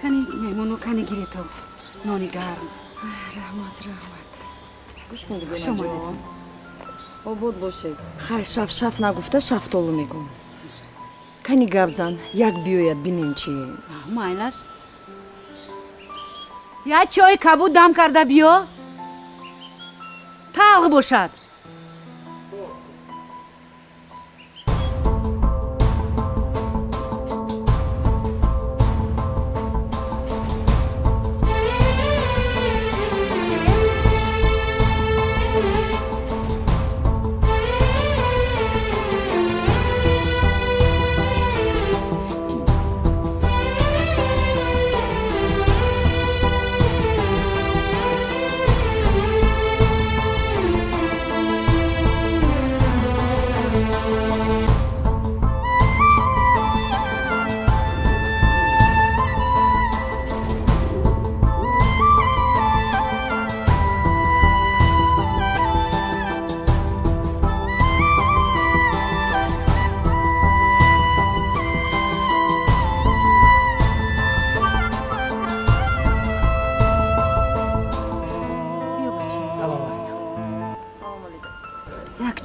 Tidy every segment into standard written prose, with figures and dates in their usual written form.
Кани меҳмоно, кани гирето нони гарм. Раҳмат, раҳмат. Гӯш мегӯям, обод бошед. Хай, шаф-шаф нагуфта шафтолу мегӯм. Кани гап зан, як биёяд бинем чи. Майлаш. Як чойи кабуд дам карда биё. Талх бошад.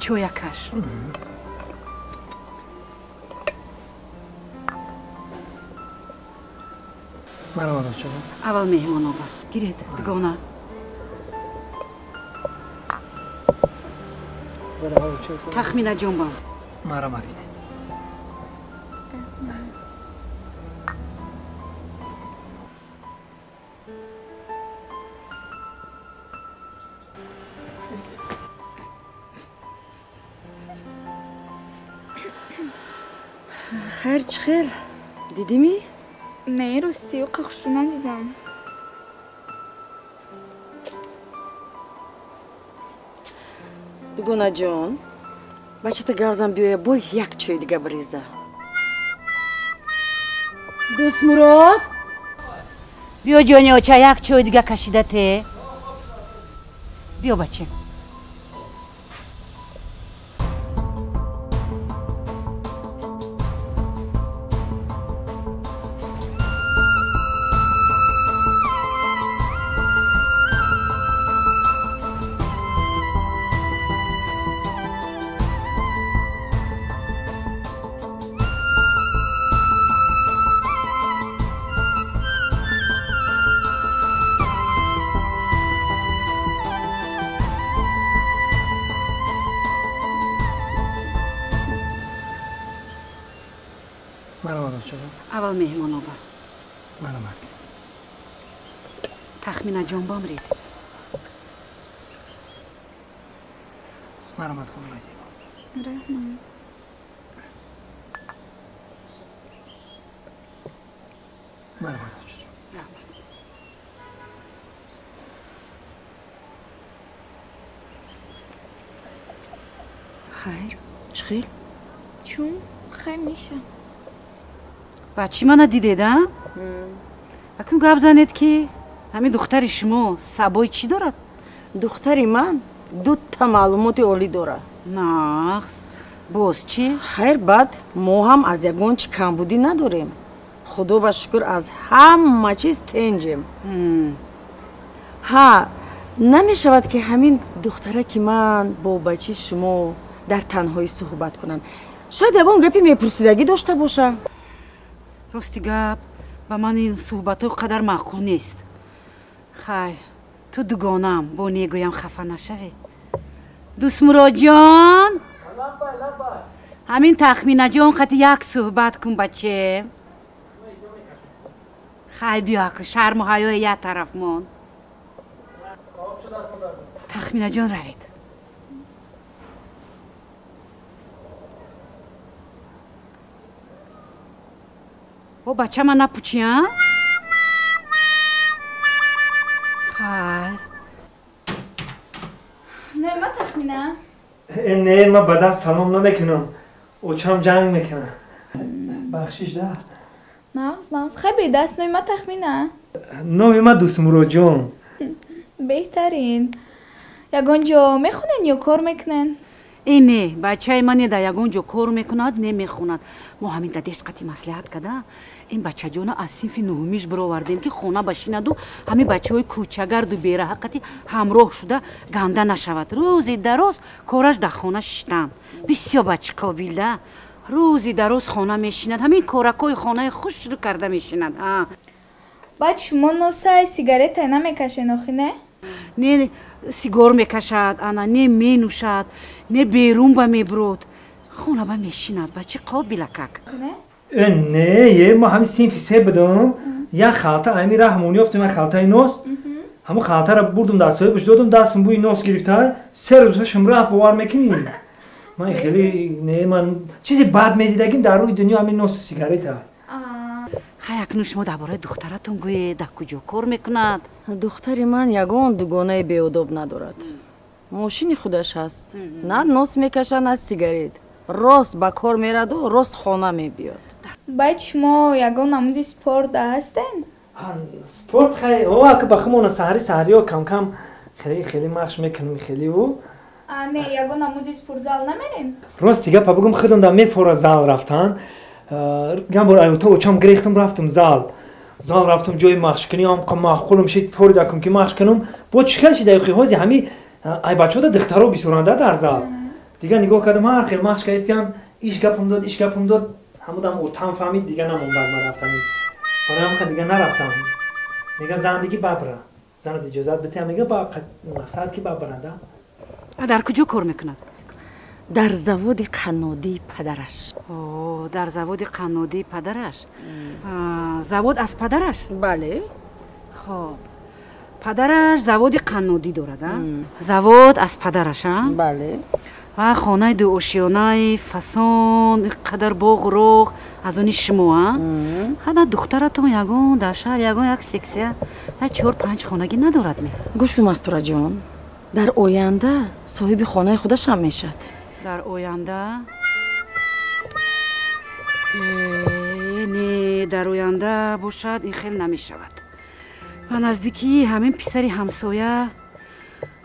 Чоякаш. Аввал меҳмонова. Гиред, дугона. Тахмина ҷонбам. Марҳамат кунед. Хайр, чӣ хел? Дидимӣ? Не, ростӣ, қахшу надидам. Дугонаҷон, бачата гавзам биёя, бой як чой дига биреза. Дӯстмурод, биё ҷони оча, як чой дига кашида те. Биё баче. Аввал меҳмонова. Марҳамат. Тахмина ҷонбам резид. Марҳамат, хонумаи зебо. Раҳмат. Марҳамат. Раҳмат. Хайр, чӣ хел? Чун хай меша. Бачи мана дидед, а? Акун гап занед, ки ҳамин духтари шумо сабои чӣ дорад? Духтари ман дута маълумоти олӣ дорад. Нағз. Боз чӣ? Хайр, баъд мо ҳам аз ягон чӣ камбудӣ надорем. Худо ба шукр, аз ҳама чиз тенҷем. Ҳа, намешавад, ки ҳамин духтараки ман бо бачи шумо дар танҳоӣ суҳбат кунанд. Шояд ягон гапи мепурсидагӣ дошта боша. Рости гап, ба ман ин суҳбатҳо қадар маъқул нест. Хай, ту дугонам, бо негӯям хафа нашавӣ. Дӯстмуроҷон, ҳамин Тахминаҷон қати як суҳбат кун, баче. Хай, биё аку, шарму ҳаёи як тараф мон. Тахминаҷон, равед. О, бачама напучи, а? Хайр. Не, ма Тахмина. Не, ма ба даст салом намекунам. Очам ҷанг мекунам. Бахшиш да. Нағз, нағз. Хай бедаст, номи ма Тахмина. Номи ма Дӯстмуроҷон. Беҳтарин. Ягон ҷо мехонен ё кор мекунен? Э, не, бачаи ман не дар ягон ҷо кор мекунад, не мехонад. Мо ҳамин дадеш қати маслиҳат када, Ин бачаҷона аз синфи нуҳумиш бировардем, ки хона башинаду ҳамин бачаҳои кӯчагарду бераҳақати ҳамроҳ шуда ганда нашавад. Рӯзи дароз кораш дар хона шиштан. Бисёр бачи қобилда. Рӯзи дароз хона мешинад, ҳамин коракҳои хонаи хушрӯ карда мешинад. Баъд шумо носай сигарета намекашен охи, не? Не сигор мекашад, ана не менӯшад, не берун ба мебурод. Хона ба мешинад, бачи қобилакак. Не, ма ҳамин синфи се будам, як халта ҳамин раҳмон ёфтем, як халтаи нос. Ҳамон халтаро бурдум дар соҳибаш додум, дастам бӯи нос гирифта, се рӯза шумра бовар мекунӣ. Ман хеле не, ман чизи бад медидагим дар рӯи дунё ҳамин носу сигарета. Ҳай, акнун шумо дар бораи духтаратон гӯед, дар куҷо кор мекунад? Духтари ман ягон дугонаи беодоб надорад. Мошини худаш ҳаст. На нос мекашад, на сигарет. Рост ба кор мераду рост хона мебиёд. Баъд шумо ягон намуди спорт ҳастен? Спорт хай, ака ба хумона саҳари саҳариё кам-кам хеле хеле машқ мекунем, хеле ӯ. Не, ягон намуди спортзал намерен? Рости гапа бигӯм, худам дар мефора зал рафтан. Як бор аюта очам гирехтам, рафтам зал. Зал рафтам ҷои машқкунӣ, маъқулам шид, форидакум ки машқ кунам. Бо чӣ хел шида ҳози ҳами ай бачаҳода духтаро бисёранда дар зал. Дигар нигоҳ кардам, ҳар хел машқ кардистиян, иш гапам дод, иш гапам дод. Ҳамудам отам фаҳмид, дигар намондад ман рафтани. Барои ҳамин дигар нарафтам. Мегӯяд зандагӣ бабра. Занат иҷозат битиҳам, мегӯяд ба мақсад ки бабрада. Дар куҷо кор мекунад? Дар заводи қаннодии падараш. О, дар заводи қаннодии падараш? Завод аз падараш? Бале. Хоб. Падараш заводи қаннодӣ дорад, а? Завод аз падараш, а? Бале. Ва хонаи дуошиёнаи фасон, ин қадар боғу роғ аз они шумо, а? Ҳама духтаратон ягон дар шаҳр ягон як сексия, як 4-5 хонагӣ надорад ме? Гӯш кун, Мастураҷон, дар оянда соҳиби хонаи худашам мешавад. Дар оянда? Не, дар оянда бошад ин хел намешавад. Ба наздикии ҳамин писари ҳамсоя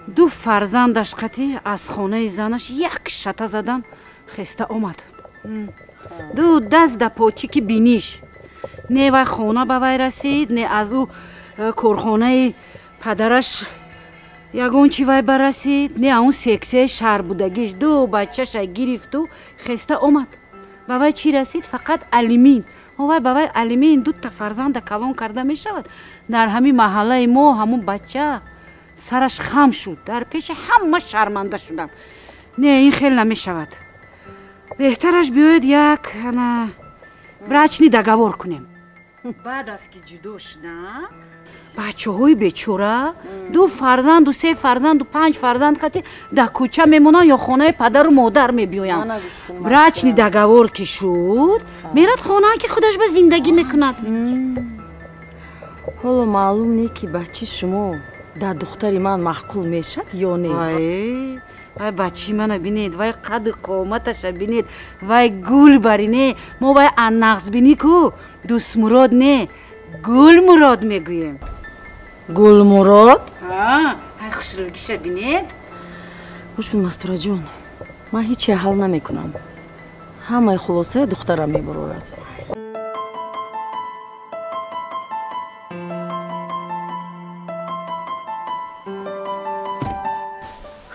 ду фарзандаш қатӣ аз хонаи занаш як шата задан хеста омад. Ду даст да почики биниш. Не вай хона ба вай расид, не аз ӯ корхонаи падараш ягон чи вай барасид, не он сексияи шаҳрбудагиш. Ду бачаша гирифту хеста омад. Ба вай чӣ расид? Фақат алимин. Вай ба вай алимин дута фарзанда калон карда мешавад. Дар ҳамин маҳаллаи мо ҳамун бача сараш хам шуд, дар пеши ҳама шарманда шуданд. Не, ин хел намешавад. Беҳтараш биёед як ана брачный договор кунем. Баъд аз ки ҷудо шуданд, бачаҳои бечора ду фарзанду се фарзанду 5 фарзанд қати дар кӯча мемонанд ё хонаи падару модар мебиёянд. Брачный договор ки шуд, мерад хонаа ки худаш ба зиндагӣ мекунад. Ҳоло маълум не ки бачи шумо дар духтари ман маъқул мешад ё не? Вай бачи мана бинед, вай қаду қоматаша бинед, вай гул бари не, мо вай аннағзбинӣ ку, дӯстмурод не, Гулмурод мегӯем. Гулмурод? Ай хушрӯгиша бинед. Гӯш кун, Мастураҷон, ман ҳеҷ ҳал намекунам. Ҳамаи хулосаи духтарам мебурорад.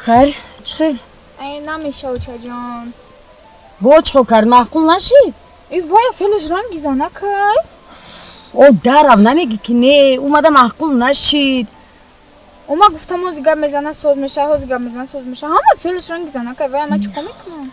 Хайр, чӣ хел? Намеша, очаҷон. Бо чӣ кард, маъқул нашид? Вай фелаш ранги занакай. О, дарав намегӣ ки не, омада маъқул нашид. Ома гуфтам ҳози гап мезана соз меша, ҳози гап мезана соз меша. Ҳама фелаш ранги занакай, вай ама чӣ кор мекунам?